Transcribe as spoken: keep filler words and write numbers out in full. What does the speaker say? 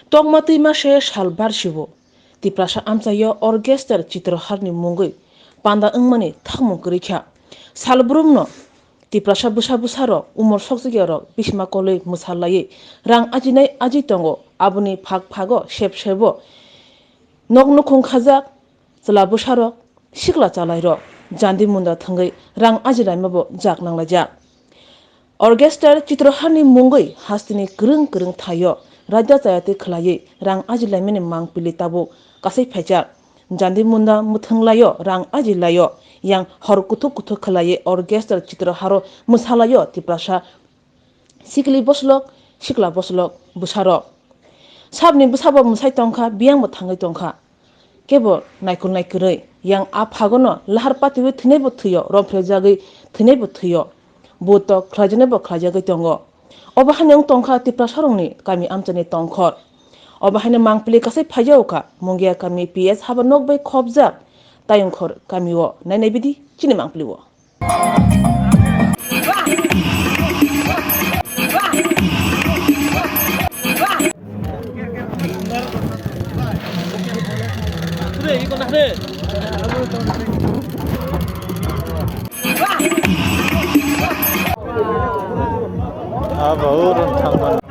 Tokma twima se sal barsibo Tiprasa amchaio orchestra Chitroharni mungwi panda wngmani thangmung kwrwi kha. Salbrumno Tiprasa bwsa bwsarok umor sokjakyakrok bisma kolwi mwsa laiwi rang ajinai aji tongo. Aboni phak phago sep sebo nok nukhung khajak chwla bwsarok, sikla chalairok jandi munda thwngwi rang ajilaimabo jak nanglaijak. Orchestra Chitroharni mungwi hasteni kwrwng kwrwng thaio raida chaya twi khwlaiwi rang ajilaimani mangpili tabuk kasai phaijak. Jandi munda mwthwnglaio rang ajilaio, yang hor kuthuk kuthuk khwlaiwi orchestra Chitroharo mwsalaio Tiprasa sikli boslok, sikla boslok, bwsarok. Sabni bwsabo mwsai tongkha, biyangbo thangwi tongkha. Kebo naikolnai kwrwi, yang a phagono lahar patiwi thwinaibo thwio, romphre jagwi thwinaibo thwio. Buto khlaijaknaibo khlaijagwi tongo. Obo haino wng tongkha Tiprasarokni kami amchani tongkhor. Obo haino mangpili kasai phaijago kha, Mungia kami P S haba nok bai khopjak Tayungkhor kamio. Nainai bidi chini mangpilio. Ah, bahu rang thangman.